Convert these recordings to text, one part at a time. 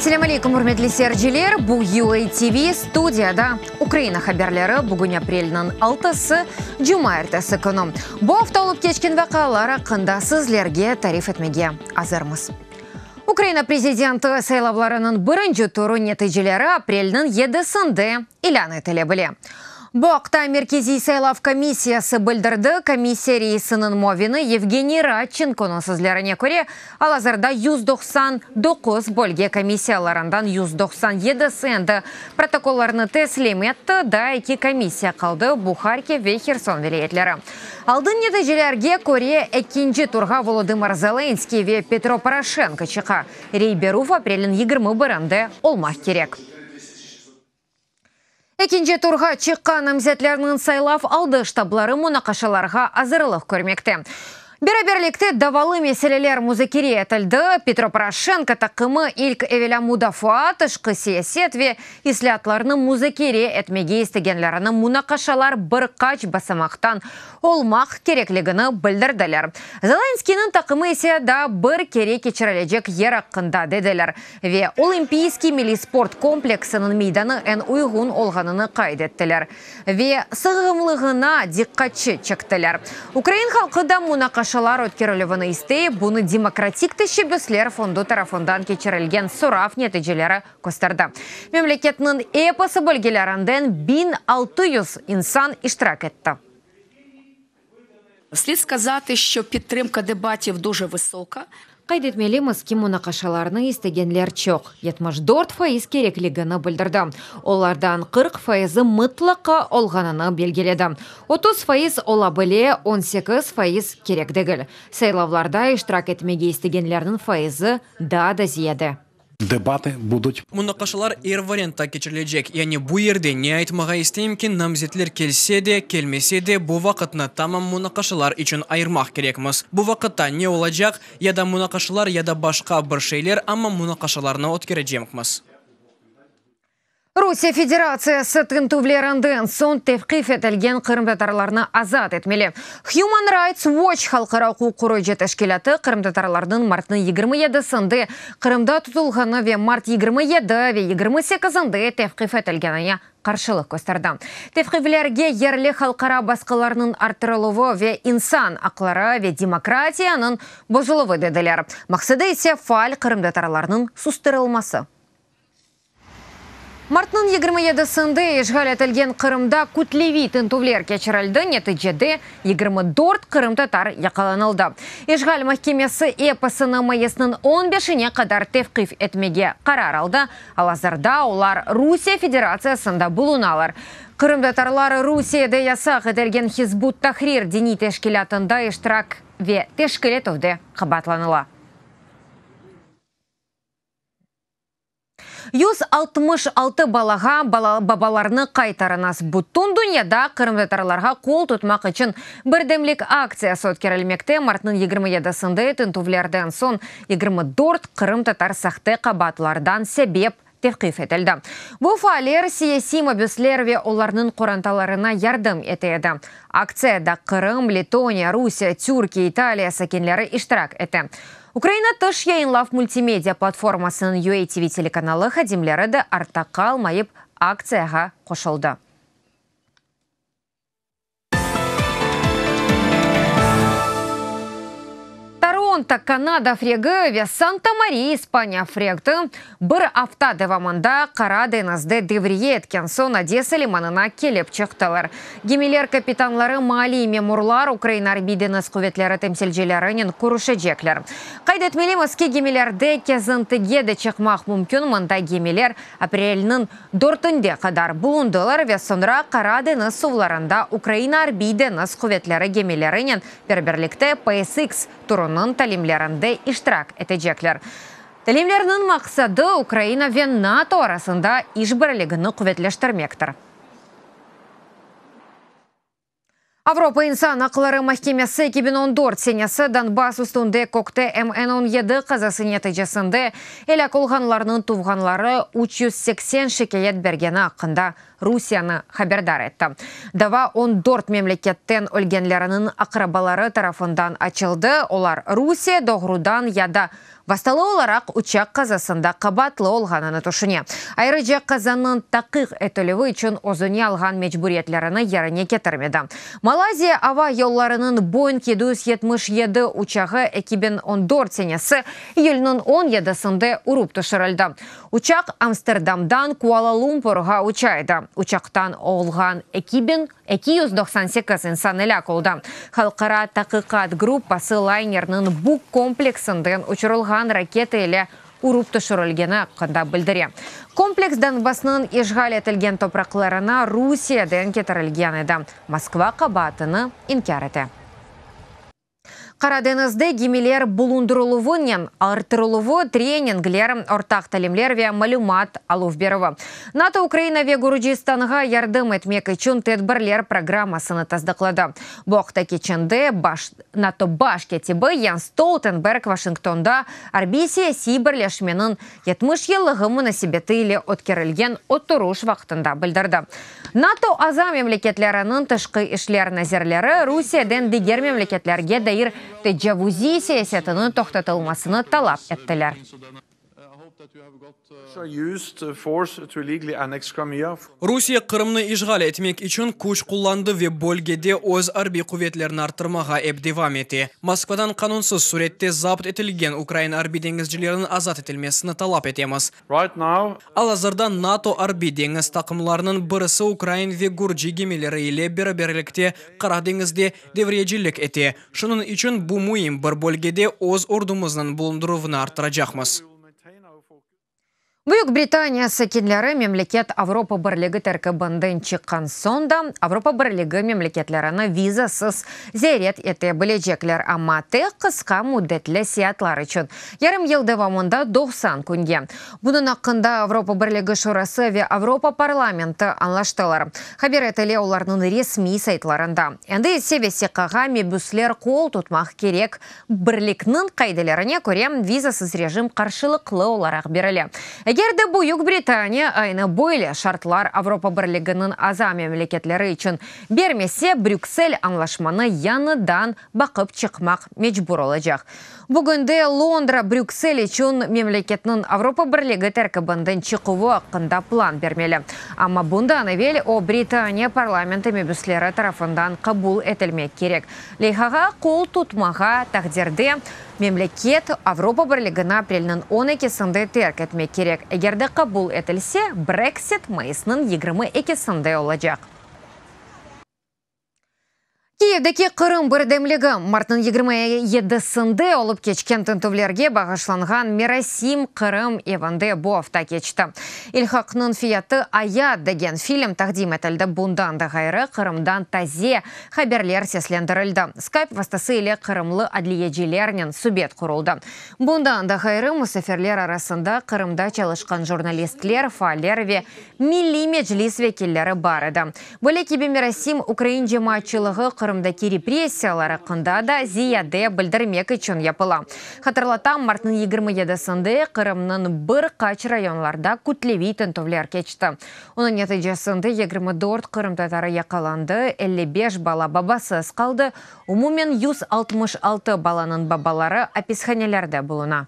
Esselâm aleykum, ürmetli seyirciler! Bu UA TV, studiyada Ukraina haberleri, bugün aprelniñ altısı, cumaertesi künü. Bu afta olıp keçken vaqialar aqqında sizlerge tarif etmege azırmız. Ukraina prezidenti saylavlarınıñ birinci turı neticeleri aprelniñ yedisinde ilân etile bile. Bu aqta Merkeziy saylav komissiyası bildirdi. Komissiya reisiniñ muavini Yevgeniy Radçenkonıñ sözlerine köre, al-azırda 199 bölge komissiyalarından 197-si endi protokollarnı teslim etti, daa eki komissiya qaldı, bu Harkiv ve Herson vilâyetleri. Aldın neticelerge köre, ekinci turğa Volodımır Zelenskiy ve Petro Poroşenko çıqa. Rey berüv aprelniñ 21-inde olmaq kerek. Ekinci turğa çıqqan namzetlerniñ saylav aldı ştabları munaqaşalarğa azırlıq körmekte. Beraberlikte davalı meseleler muzakere etildi. Petro Poroşenko taqımı ilk evelâ mudafaa, tışqı siyaset ve islâatlarnı muzakere etmege istegenlerini munaqaşalar bir qaç basamaqtan olmaq kerekligini bildirdiler. Zelenskıynıñ taqımı ise daa bir kere keçirilecek yer aqqında dediler. Ve Olimpiyskiy milliy sport kompleksiniñ meydanı eñ uyğun olğanını qayd ettiler ve sığımlığına diqqatçı çektiler. Ukrain halqı da munaqaşalar ötkerilüvini istey, bunı Demokratik teşebbüsler fondu tarafından keçirilgen sorav neticeleri kösterdi. Memleketniñ episi bölgelerinden 1600 insan iştirak etti. Slid skazati, şço pidtrimka debativ duje vısoka. Qayd etmelimiz ki, munaqaşalarnı istegenler çoq, 74% kerekligini bildirdi. Olardan 40 fayızı mıtlaqa olğanını belgiledi. 30% ola bile, 18% kerek degil. Saylavlarda iştirak etmege istegenlerniñ fayızı daa da ziyade. Debatı budut. Munaqaşalar er variantta keçirilecek. Yani bu yerde ne aytmağa isteyim ki, namzetler kelse de, kelmese de, bu vaqıtnı tamam munaqaşalar içün ayırmaq kerekmiz. Bu vaqıtta ne olacaq, ya da munaqaşalar, ya da başqa bir şeyler, amma munaqaşalarnı ötkerecemkmiz. Rusiye Federatsiyası tintüvlerinden soñ tevqif etilgen qırımtatarlarnı azat etmeli. Human Rights Watch halqara uquq qoruyıcı teşkilâtı qırımtatarlarnıñ martnıñ 27-sinde Qırımda tutulğanı ve mart 27 ve 28-inde tevqif etilgenine qarşılıq kösterdi. Tevqiflerge yerli halqara basqılarnıñ arttırıluvı ve insan aqları ve demokratiyanıñ bozuluvı dediler. Maqsadı ise faal qırımtatarlarnıñ sustırılması. Martnıñ 27-sinde işğal etilgen Qırımda kütleviy tintüvler keçirildi, neticede 24 qırımtatar yaqalanıldı. İşğal mahkemesi episini mayısnıñ on beşine qadar tevqif etmege qarar aldı. Al-azırda olar Rusiye Federatsiyasında bulunalar. Qırımtatarlar Rusiyede yasaq etilgen Hizb ut-Tahrir diniy teşkilâtında iştirak ve teşkil etüvde qabaatlanıla. 166 balağa babalarını qaytarıñız! Bütün dünyada qırımtatarlarğa qol tutmaq içün birdemlik aktsiyası ötkerilmekte. Martnıñ 27-sinde tintüvlerden soñ 24 qırımtatar sahte qabaatlardan sebep tevqif etildi. Bu faaller siyasiy mabüsler ve olarnıñ qorantalarına yardım ete edi. Aktsiyada Qırım, Letoniya, Rusiye, Türkiye, İtaliya sakinleri iştirak ete. Ukraina tış yayınlav multimedia platformasınıñ UATV telekanalı hadimleri de artta qalmayıp aktsiyağa qoşuldı. Toronto, Kanada fregi, ve Santa Mariya, İspaniya fregti, bir afta devamında Qara deñizde devriye etken soñ Odesa limanına kelip çıqtılar. Gemiler kapitanları maliy memurlar, Ukraina Arbiy deñiz quvetleri temsilcilerinen körüşecekler. Qayd etmelimiz ki, gemilerde kezintige de çıqmaq mümkün, mında gemiler aprelniñ dörtünde qadar bulundılar ve soñra Qara deñiz suvlarında Ukraina Arbiy deñiz quvetleri gemilerinen beraberlikte PSX turunıñ talimlerinde iştirak etecekler. Talimlerniñ maqsadı, Ukraina ve NATO arasında işbirligini quvetleştirmektir. Avropa insan aqları mahkemesi 2014 senesi Donbass üstünde kökte MN 17 qazası neticesinde elâk olğanlarnıñ tuvğanları 380 şikâyet bergeni aqqında Rusiyeni haberdar etti. Dava 14 memleketten ölgenleriniñ aqrabaları tarafından açıldı, olar Rusiye doğrudan ya da. Vastalı olaraq uçaq qazasında qabaatlı olğanını tüşüne. Ayrıca qazanıñ taqiq etilüvi içün özüne alğan mecburiyetlerini yerine ketirmedi. Malayziya ava yollarınıñ Boeing 777 uçağı 2014 senesi iyülniñ on yedisinde urıp tüşürildi. Uçaq Amsterdamdan Kuala-Lumpurğa uça edi. Uçaqtan olğan 2298 insan elâk oldı. Halqara taqiqat gruppası laynerniñ Buk kompleksinden uçurılğan raketa ile urıp tüşürilgeni aqqında bildire. Kompleks Donbassnıñ işğal etilgen topraqlarına Rusiyeden ketirilgen edi. Moskva qabaatını inkâr ete. Qara deñizde gemiler bulundırıluvınen arttırıluvı, treningler, ortaq talimler ve malümat aluv-berüvi. NATO Ukraina ve Gürcistanğa yardım etmek içün tedbirler programmasını tasdıqladı. Bu aqta keçende baş NATO baş kâtibi Jens Stoltenberg Washingtonda arbiy-siyasiy birleşmeniñ 70 yıllığı munasebeti ile ötkerilgen oturuş vaqtında bildirdi. NATO aza memleketleriniñ tışqı işler nazirleri Rusiyeden diger memleketlerge dair tecavuziy siyasetiniñ toqtatılmasını talap ettiler. Rusiye Qırımnı işğal etmek içün küç qullandı ve bölgede öz arbiy quvetlerini arttırmağa ep devam ete. Moskvadan qanunsız sürette zapt etilgen ukrain arbiy deñizcileriniñ azat etilmesini talap etemiz. Al-azırda NATO arbiy deñiz taqımlarınıñ birisi ukrain ve gürci gemileri ile beraberlikte Qara deñizde devriyecilik ete. Şunıñ içün bu müim bir bölgede öz ordumıznıñ bulundıruvını arttıracaqmız. Büyük Britaniya sakinleri memleket Avropa Birligi terkibinden çıqqan soñ da Avropa Birligi memleketlerini vizasız ziyaret ete bilecekler, amma tek qısqa müddetli seyaatlar içün, yarım yıl devamında 90 künge. Bunıñ aqqında Avropa Birligi Şurası ve Avropa Parlamenti añlaştılar, haber etile olarnıñ resmiy saytlarında. Endi ise vesiqağa mebüsler qol tutmaq kerek, Birlikniñ qaidelerine köre, vizasız rejim qarşılıqlı olaraq berile. Eger de Büyük Britaniya aynı böyle şartlar Avropa Birliginiñ aza memleketleri içün bermese, Brüksel añlaşmanı yañıdan baqıp çıqmaq mecbur olacaq. Bugünde Londra Brüksel içün memleketniñ Avropa Birligi terkibinden çıquvı aqqında plan bermeli. Amma bundan evel o Britaniya parlamenti mebüsleri tarafından qabul etilmek kerek. Leyhağa qol tutmağa taqdirde, memleket Avropa Birligini aprelniñ on ekisinde terk etmek kerek. Eger de qabul etilse, Brexit mayısnıñ 22-sinde olacaq. Kiyevdeki Qırım birdemligi martnıñ 27-sinde olıp keçken tintüvlerge bağışlanğan merasim Qırım evinde bu afta keçti. İlhaqnıñ fiyatı, ayat degen film taqdim etildi. Bundan da ğayrı, Qırımdan taze haberler seslendirildi, Skype vastası ile qırımlı adliyecilernen subet quruldı. Bundan da ğayrı, musafirler arasında Qırımda çalışqan jurnalistler, faaller ve Milliy Meclis vekilleri bar edi. Böyle kibi merasim ukrain cemaatçılığı Qırımdaki repressiyalar aqqında da ziyade bildirmek içün yapıla. Hatırlatam, martnıñ 27-sinde Qırımnıñ bir qaç rayonlarda kütleviy tintüvler keçti. Onıñ neticesinde 24 qırımtatarı yaqalandı, 55 bala babasız qaldı, umumen 166 balanıñ babaları apishanelerde buluna.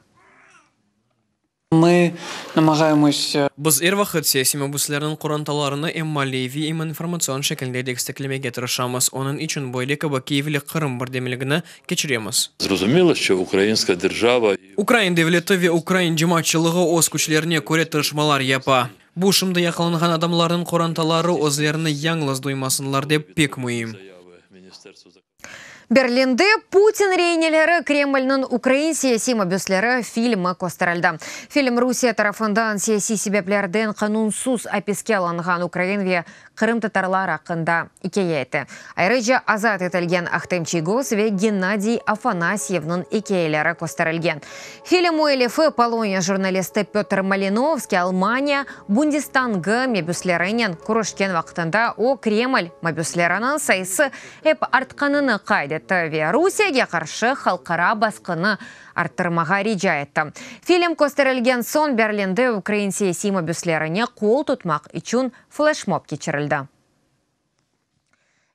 Mı namağayemoz. Biz er vaqıt siyasiy mabüslerniñ qorantalarını em maliyeviy, em informatsion şekilde desteklemege tırışamız. Onıñ içün böyle kibi Kiyevli Qırım birdemligini keçiremiz. Zrozumilo, şço ukrainska derjava. Ukrain devleti ve ukrain cemaatçılığı öz küçlerine köre tırışmalar yapa. Bu, şimdi yaqalanğan adamlarnıñ qorantaları özlerini yañlız duymasınlar dep, pek müim. Berlinde Putin reineleri, Kremlniñ ukrain siyasiy mabüsleri filmi kösterildi. Film Rusiye tarafından siyasiy sebeplerden qanunsız apiske alınğan ukrain ve qırımtatarlar aqqında ikâye ete. Ayrıca azat etilgen Ahtem Çiygoz ve Gennadiy Afanasyevniñ ikâyeleri kösterilgen. Film müellifi, Poloniya jurnalisti Pötr Malinovskiy Almaniya Bundestangı mebüslerinen körüşken vaqtında o, Kreml mabüsleriniñ sayısı ep artqanını qayd etti ve Rusiyege qarşı halqara basqını arttırmağa rica etti. Film kösterilgen soñ Berlinde ukrain siyasiy mabüslerine qol tutmaq içün fleşmob keçirildi.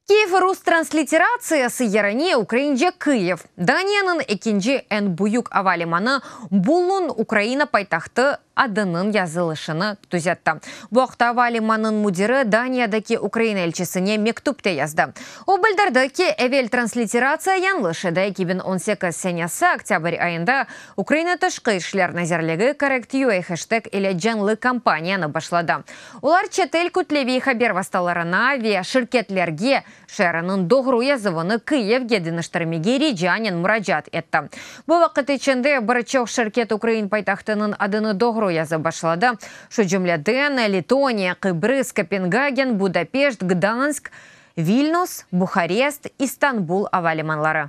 Kiyev rus transliteratsiyası yerine ukraince Kıyiv, Daniyanıñ ekinci eñ büyük ava limanı Billund Ukraina paytahtı adınıñ yazılışını tüzetti. Bu aqta ava limanınıñ müdiri Daniyadaki Ukraina elçisine mektüpte yazdı. O bildirdi ki, evel transliteratsiya yañlış edi, 2018 senesi oktâbr ayında Ukraina Tışqı işler nazirligi CorrectUA heşteg ile canlı kampaniyanı başladı. Olar çetel kütleviy haber vastalarına ve şirketlerge şeeriniñ doğru yazuvını Kıyivge deñiştirmege ricanen muracaat etti. Bu vaqıt içinde bir çoq şirket ukrain paytahtınıñ adını doğru yazıp başladı, şu cümleden, Letoniya, Qıbrız, Kopengagen, Budapeşt, Gdansk, Vilnüs, Buharest, İstanbul ava limanları.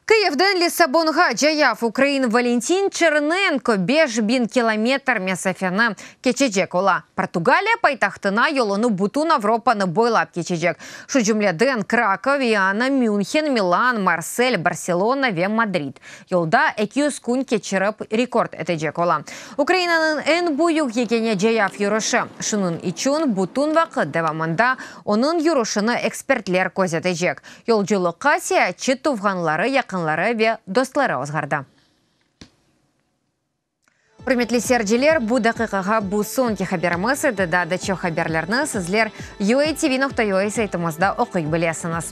Kıyivden Lissabonğa cayav ukrain Valentin Çernenko 5000 kilometr mesafeni keçecek ola. Portugaliya paytahtına yolunı bütün Avropanı boylap keçecek. Şu cümleden Krakov, Viyana, Münhen, Milan, Marsel, Barselona ve Madrid. Yolda 200 kün keçirip rekord etecek ola. Ukrainanıñ eñ büyük yekâne cayav yürüşi. Şunıñ içün bütün vaqıt devamında onıñ yürüşini ekspertler közetecek. Yolculıqqa seyaatçı tuvğanları, yaqınları ve dostları ozğardı. Ürmetli seyirciler, bu daqiqağa bu soñki haberimiz edi. Daa da çoq haberlerni sizler UATV.ua saytımızda oquy bilesiñiz.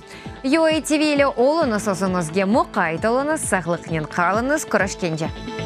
UATV ile oluñız, özüñizge muqayt oluñız, sağlıqnen qalıñız, körüşkence!